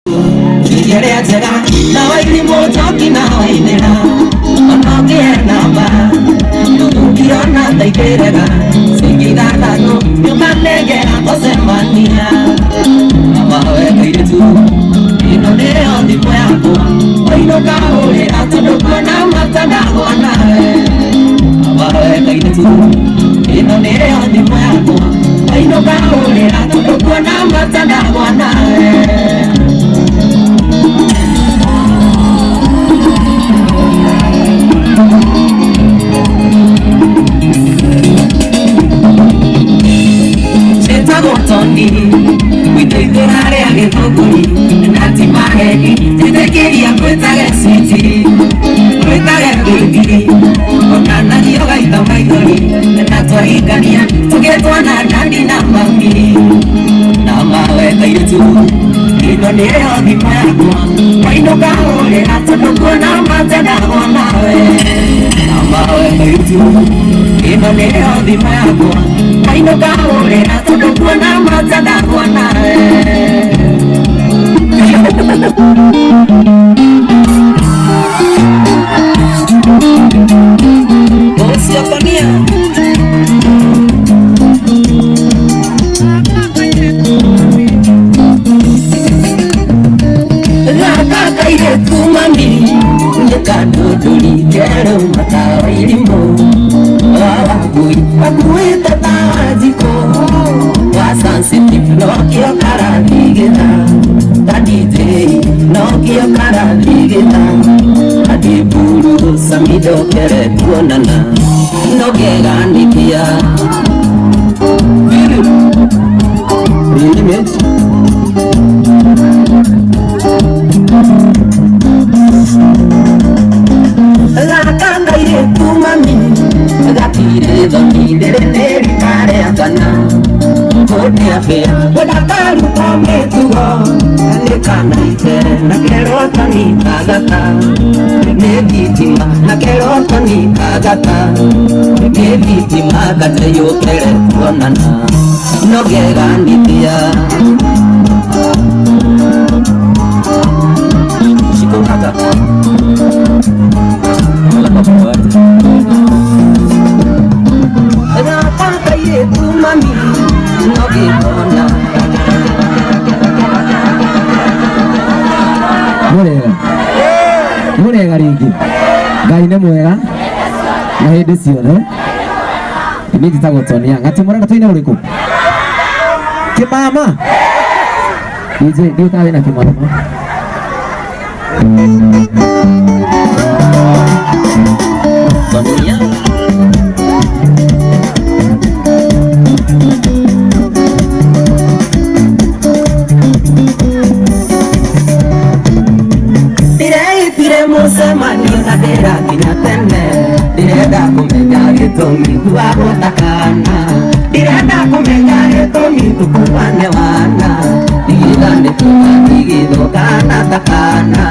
Ĩrĩa njega na wairimũ njoki na wainĩra ona ũngĩe namba nũthukio na thaingĩrega ciringi 6 nĩũkanengera tũcemania mama we kairĩtu ĩno nĩyo thimũ yakwa wainũka hũrĩra tondũ kuona matandagwo nawe mama we kairĩtu ĩno nĩyo thimũ yakwa wainũka hũrĩra tondũ kuona matandagwo nawe. Njĩtagwo Toni gwitũ rĩa gĩthũngũri na ti maheni njĩtĩkĩria ngwĩtage switi ngwĩtage baby onanagio gaitha maithori na twahikania tũgĩtwana dadi na mami na mawe kairĩtu ĩno nĩyo thimũ yakwa wainũka hũrĩra tondũ kuona matendagwo nawe na mawe kairĩtu ĩno nĩyo thimũ yakwa wainũka hũrĩra tondũ kuona matendagwo nawe. Ũcio Tonia. Gaka kairĩtu mami nĩ kandũndũri kerũ matawa irimũ wawangui akuĩte tawa njiko wa sensitive nokĩo karathigĩta ta DJ nokĩo karathigĩta adiburu samidokere kuonana nogeganithia. Real image. Gaka kairĩtu mami gatirĩ thoni rĩrĩ nĩ rita rĩa kana kũndĩa bĩa wenda karuta mĩtugo nĩ kanaite na kerwo Toni kagata nĩ thitima na kerwo Toni kagata nĩ thitima gateyũkere kuonana nogeganithia. Shiko kata. Wala kwa kwa. Gaka kairĩtu mami nogĩkona. Mũrega. Mũrega rĩngĩ. Ngai nĩ mwega na hĩndĩ ciothe. Niĩ njĩtagwo Tonia. Ng'ati mũrenda tũine ũrĩkũ? Kĩmama. DJ, ndiũ kana wĩna kĩmama. Tonia. Ndireitire mũcemanio na ndĩrakinya tene ndĩrenda kũmenya gĩtũmi twagũtakana ndĩrenda kũmenya gĩtũmi tũkuane wana ndigithane tũgatigithũkana takana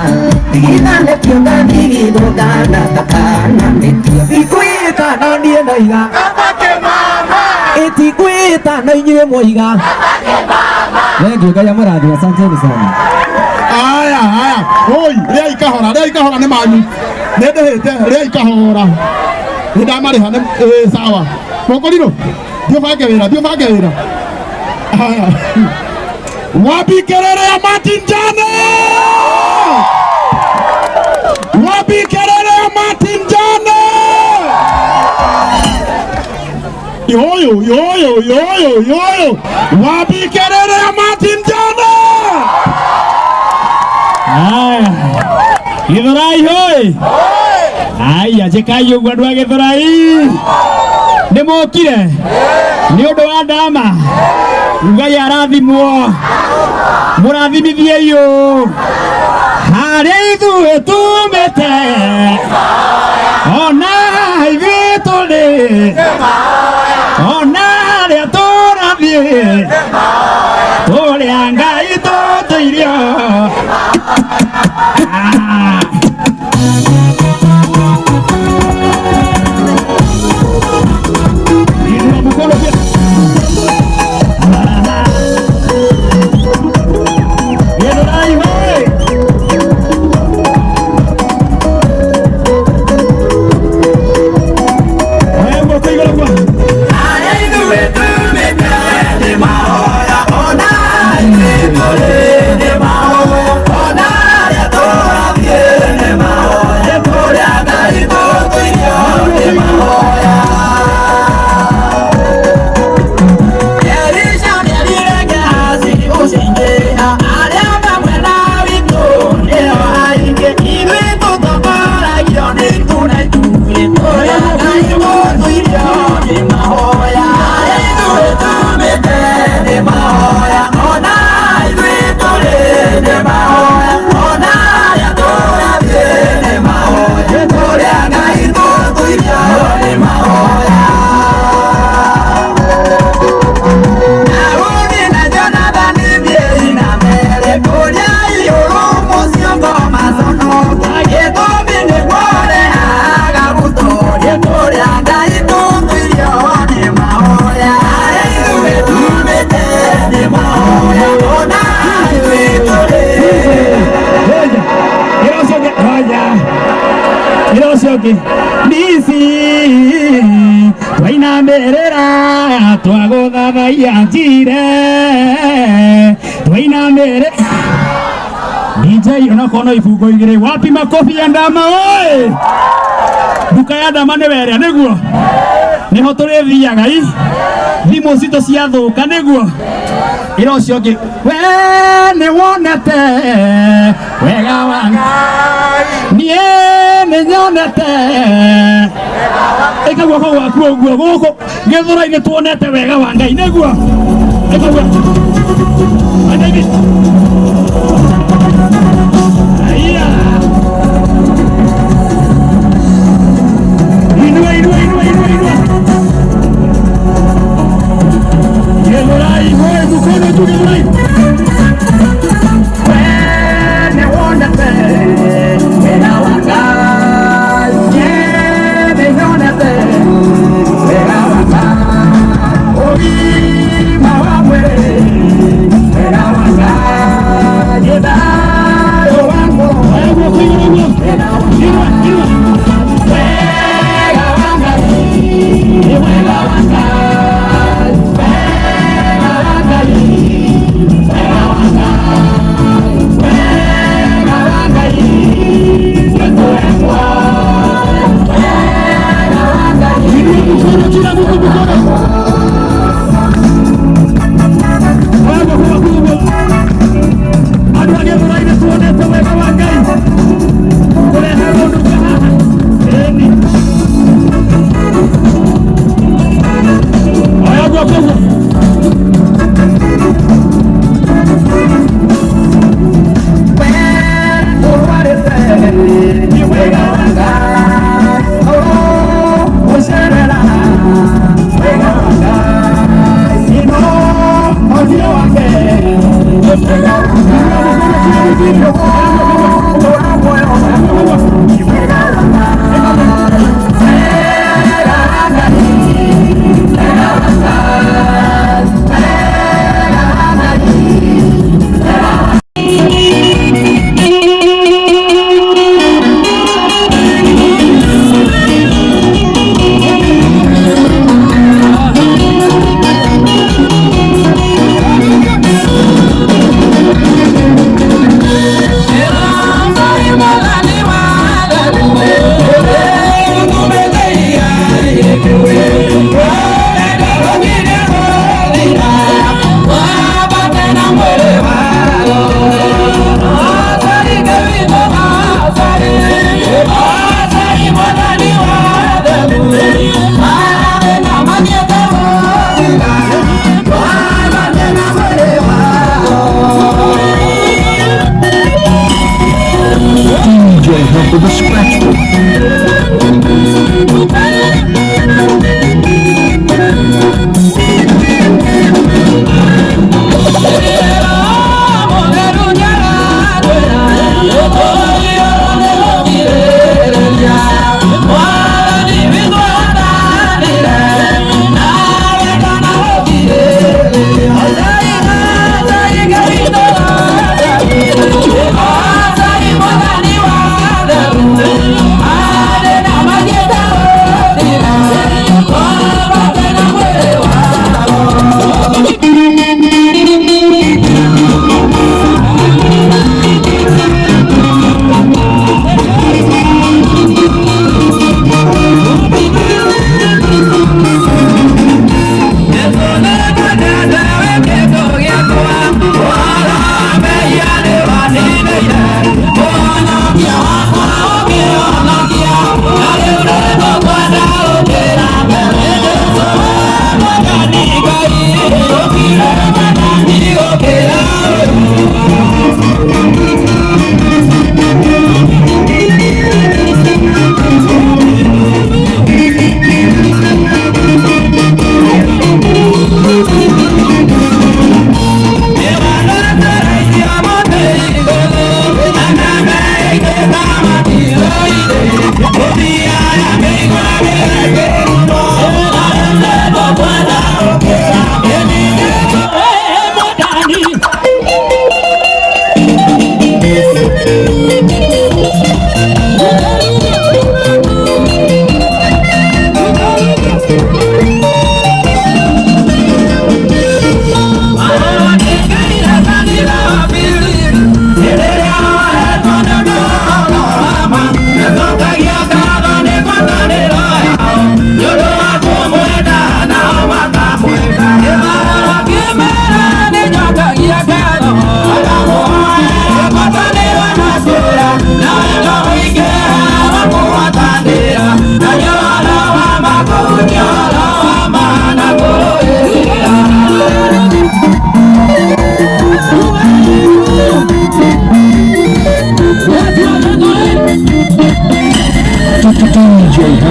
ndigithane tũgatigithũkana takana nĩkĩo Ikwĩta no niĩ ndoiga. Ĩtikwĩta no inyuĩ mwoiga. Thank you, Ngai amũrathime. Asanteni sana. Aya aya oi rĩai kahora rĩai kahora nĩ manyu nĩ ndĩhĩte rĩai kahora nĩ ndamarĩha nĩ ĩ sawa mũkũrirũ thiĩ ũbange wĩra thiĩ ũbange wĩra. Aya wapi kelele ya Martin Jane, wapi kelele ya Martin Jane, yoyo yoyo yoyo yoyo, wapi kelele ya Martin Jane. Aya, Githurai hoi. Aya, njĩkai ũguo andũ a Githurai. Nĩ mokire nĩ ũndũ wa ndama. Ngai arathimwo. Mũrathimithie ũ harĩa ithuĩ tumĩte ona ithuĩ tũrĩ ona harĩa tũrathiĩ tũrĩa Ngai tũtũirio. Ah. Inua mkono pia. Githurai hoi. Ũcio ũngĩ ndici twainamĩrĩra twagũthathaiya njire twainamĩrĩra. DJ onakorwo no ibungo igĩrĩ, wapi makobi ya ndama? Oi, nduka ya ndama nĩ werĩa nĩguo nĩho tũrĩthiaga i thimũ citũ ciathũka nĩguo ĩra ũcio ũngĩ we nĩ wonete wega wa niĩ nĩ nyonete. Ĩka guoko gwaku ũguo gũkũ gĩthũra-inĩ tuonete wega wa Ngai nĩguo ĩka guoko. Enda hivi. Haya. Inua, inua, inua, inua, inua. Gĩthũrai, woe mkono juu Gĩthũrai. We nĩ wonete wega wa Ngai, niĩ nĩ nyonete wega wa Ngai, ũgima wa mwĩrĩ wega wa Ngai, thayũ wa ngoro wega wa Ngai, wega wa Ngai, wega wa Ngai, wega wa Ngai, wega wa Ngai, wega wa Ngai, wega wa Ngai. Inua mkono, kila mtu mkono. Oya guoko gwaku ũguo. Andũ a Gĩthũrai-inĩ tuonete wega wa Ngai kũreherwo nduka haha. Ĩni. Oya guoko ũguo. Wega wa Ngai, oh, ũcerera wega wa Ngai, ino ũthiũ wake wega wa Ngai, ũra muoyo wega wa Ngai, wega wa Ngai, wega wa Ngai, wega wa Ngai, wega wa. DJ Humper the Scratch Boy. Ah!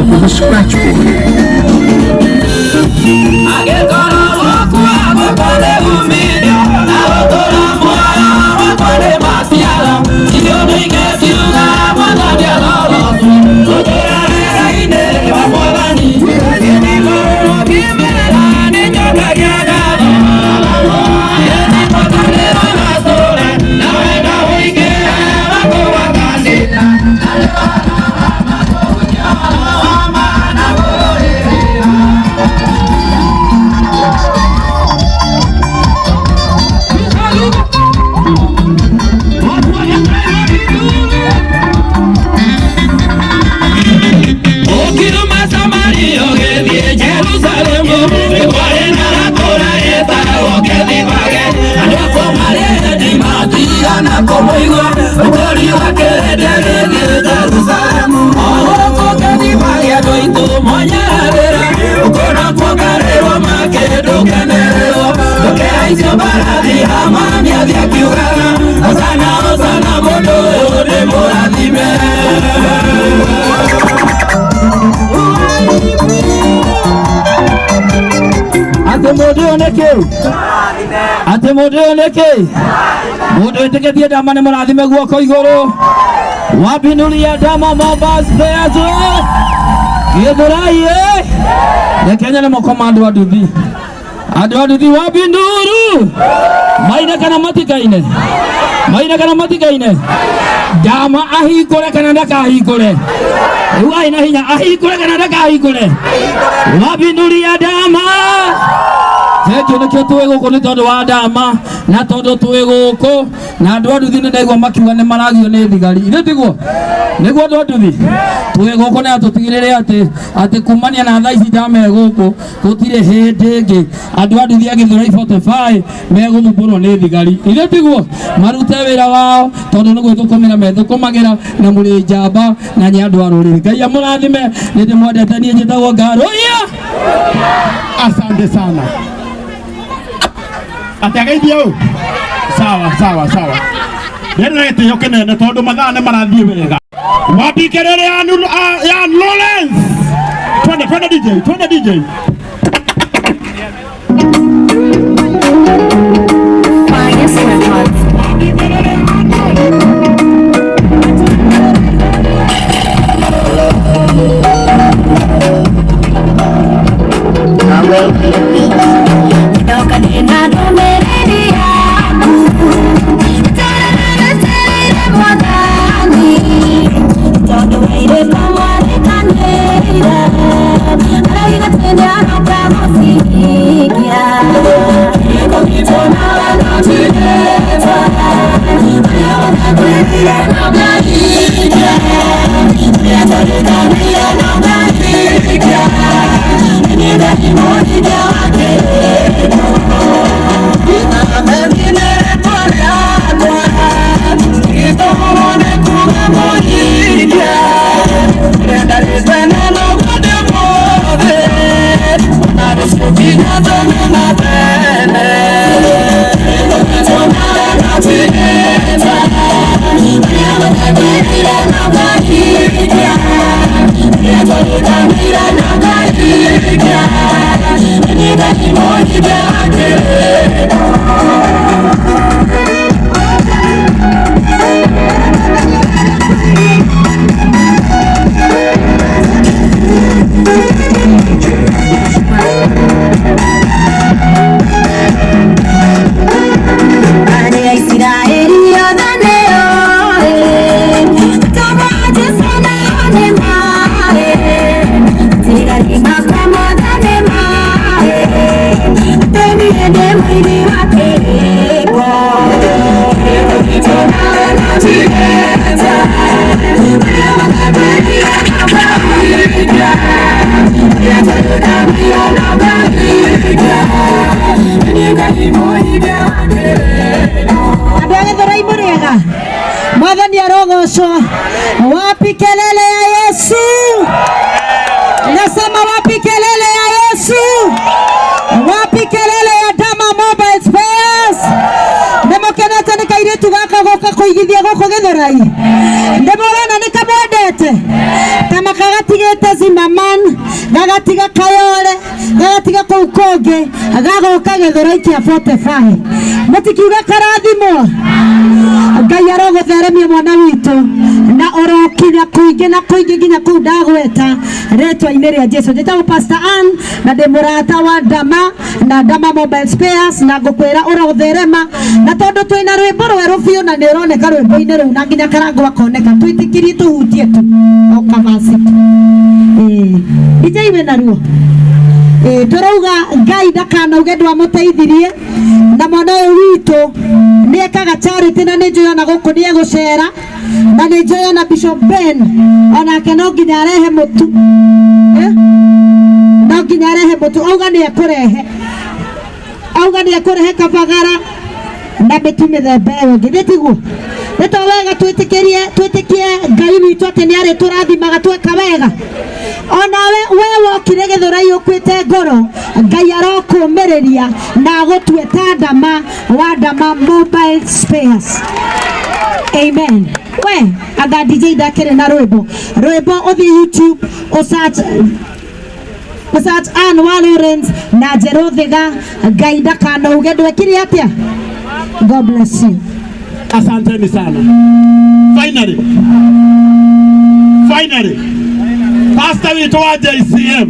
help of a scratchboard. Atĩ mũndũ ũyũ nĩ kĩ? Atĩ mũndũ ũyũ nĩ kĩ? Mũndũ wĩtĩkĩtie ndama nĩ mũrathime guoko igũrũ. Wabinuria ndama Mombas players we. Gĩthũrai ĩ. Reke nyone moko ma andũ a nduthi. Andũ a nduthi wabinduru. Maine kana matikaine? Maine kana matikaine? Ndama ahingũre kana ndakahingũre? Rĩu arĩ na hinya ahingũre kana ndakahingũre? Wabinduria ndama. Thengio nĩkĩo twĩ gũkũ nĩ tondũ wa ndama na tondũ twĩ gũkũ na andũ a nduthi nĩ ndaigua makiuga nĩ maragio nĩ thigari ithe tiguo nĩguo andũ a nduthi twĩ gũkũ nĩ atũtigĩrĩre atĩ atĩ kumania na thaa ici ndama ĩ gũkũ gũtirĩ hĩndĩ ĩngĩ andũ a nduthi a Gĩthũrai 45 megũthumbũrwo nĩ thigari ithe tiguo marute wĩra wao tondũ nĩ gwĩthũkũmĩra methũkũmagĩra na mũrĩ njamba na nĩ andũ a rũrĩrĩ. Ngai amũrathime nĩ ndĩmwendete niĩ njĩtagwo Ngarũiya. Asante sana. Atĩ ageithia ũũ? Sawa sawa sawa. Ndĩrĩ na gĩtĩo kĩnene tondũ mathaa nĩ marathiĩ wega. Wapi kelele ya, ya Lawrence? Twende twende DJ, twende DJ. Finest Records. Andũ a Gĩthũrai mũrĩega mwathani arogocwo. Wapi kelele ya Yesu? Nasema wapi kelele ya Yesu? Wapi kelele ya Dama Mobile Spares? Nĩmũkenete nĩ kairĩtu gaka gũka kũigithia gũkũ Gĩthũrai? Nĩmũrona nĩ kamwendete? Nĩmwendete kamaka gatigĩte Zimmerman, gagatiga Kayole, gagatiga kũu kũngĩ, gagoka Gĩthũrai kĩa 45. Mũtikiuga karathimwo. Ngai arogũtheremia mwana witũ na ũrokinya kũingĩ na kũingĩ nginya kũu ndagweta rĩtwa-inĩ rĩa Jesu. Njĩtagwo Pastor Ann na ndĩ mũrata wa Dama na Dama Mobile Spares, na ngũkwĩra ũrotherema, na tondũ twĩna rwĩmbo rwerũ biũ na nĩ ũroneka rwĩmbo-inĩ rũu na nginya karango akoneka, twĩtĩkirie tũhutie tu o kavasi tu. DJ wĩna ruo. Tũrauga Ngai ndakanauge ndwamũteithirie, na mwana ũyũ witũ nĩ ekaga charity, na nĩ njũĩ ona gũkũ nĩ egũcera, na nĩ njũĩ ona Bishop Ben onake no nginya arehe mũtu. Eh? No nginya arehe mũtu, auga nĩ ekũrehe, auga nĩ ekũrehe kabagara na mĩtu mĩthemba ĩyo ĩngĩ. Nĩ tiguo? Nĩ to wega twĩtĩkĩrie, twĩtĩkie Ngai witũ atĩ nĩ arĩtũrathimaga tweka wega. Onawe we wokire Gĩthũrai ũkuĩte ngoro, Ngai arokũmĩrĩria na agũtue ta Dama wa Dama Mobile Spares. Amen. We anga DJ ndakĩrĩ na rwĩmbo, rwĩmbo ũthiĩ YouTube ũsearch, ũsearch Ann wa Lawrence na Njerũ Thiga, Ngai ndakanauge ndwekire atĩa. God bless you. Asanteni sana. Finally. Finally. Pastor witũ wa JCM.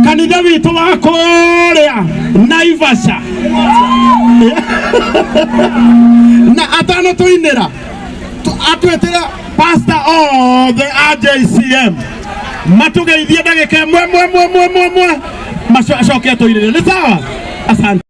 Kanitha witũ wa kũrĩa Naivasha. Na atano tũinĩra atwĩtĩre pastor othe a JCM matũgeithie ndagĩka ĩmwe mwe mwe mwe mwe mwe, acoke atũinĩre. Nĩ sawa? Asante.